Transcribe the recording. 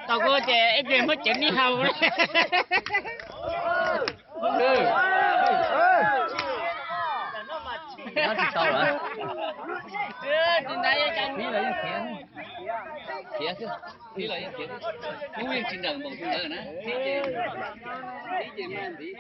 Tau koj ces ib pliag muab cev nij hau. Tsis tau lawm. Tsis ntawd, khiav xwb, tib los yeej khiav xwb. Kub yeej tsis nrawm npaum tus ntawd na, tib ces, tib ces mas ntiv.